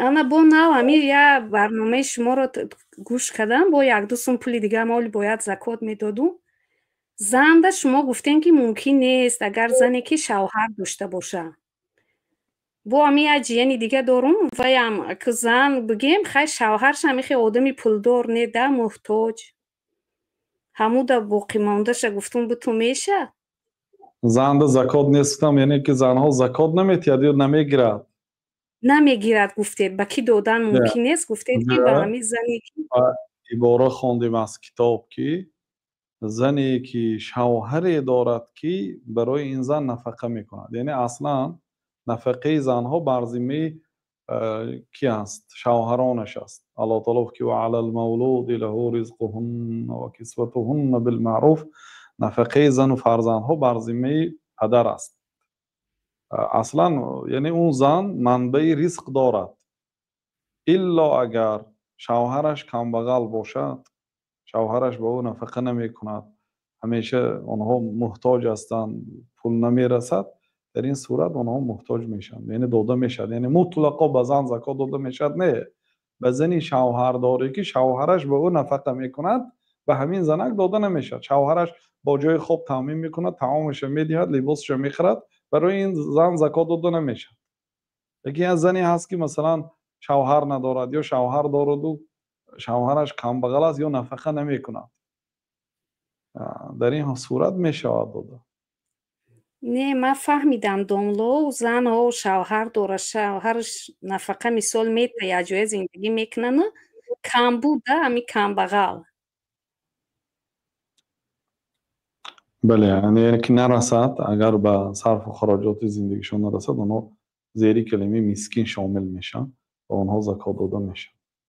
Ана бо нав ами я барномаи шуморо гӯш кардам, бо як-ду сум пули дига моли бояд закот медодум. Занда шумо гуфтем, ки мумкин нест, агар зане ки шавҳар дошта боша. Бо ами як ҷияни дига дорум, ваям ки зан бигем, хай, шавҳарш ами хе одами пулдор не да, муҳтоҷ. Ҳамуда боқимондаша гуфтум, буту меша? Занда закот нест гуфтам, яъне ки занҳо закот наметиҳад ё намегирад? Намегирад гуфтед, ба кӣ додан мумкин нест гуфтед, ки ба ҳамин зане ки Ибора хондем аз китоб, ки зане ки шавҳаре дорад, ки барои ин зан нафақа мекунад. Яъне аслан нафақаи занҳо бар зиммаи ки аст? Шавҳаронаш аст. Аллоҳ таоло гуфт, ки وعلى المولود له رزقهن وكسوتهن بالمعروف. Нафақаи зану фарзандҳо бар зиммаи падар аст аслан, яъне он зан манбаи ризқ дорад, илло агар шавҳараш камбағал бошад, шавҳараш ба ӯ нафақа намекунад, ҳамеша онҳо муҳтоҷ ҳастанд, пул намерасад. Дар ин сурат онҳо муҳтоҷ мешаванд, яъне дода мешавад. Яъне мутлақо ба зан закот дода мешавад? Не, ба зани шавҳардоре, ки шавҳараш ба ӯ нафақа мекунад, ба ҳамин занак дода намешавад. Шавҳараш бо ҷои хоб таъмин мекунад, таомаша медиҳад, либосаша мехӯрад, барои ин зан закот дода намешавад. Лекин як зане ҳаст, ки масалан шавҳар надорад ё шавҳар дораду шавҳараш камбағал аст ё нафақа намекунад, дар ин сурат мешавад дода. Не, ман фаҳмидам, домло, занҳо шавҳар дорад, шавҳараш нафақа мисол мета, якҷоя зиндагӣ мекунану камбуда, ами камбағал. Бале, яъне ки нарасад, агар ба сарфу хароҷоти зиндагишон нарасад, онҳо зери калимаи мискин шомил мешаванд ва онҳо закот дода мешавад.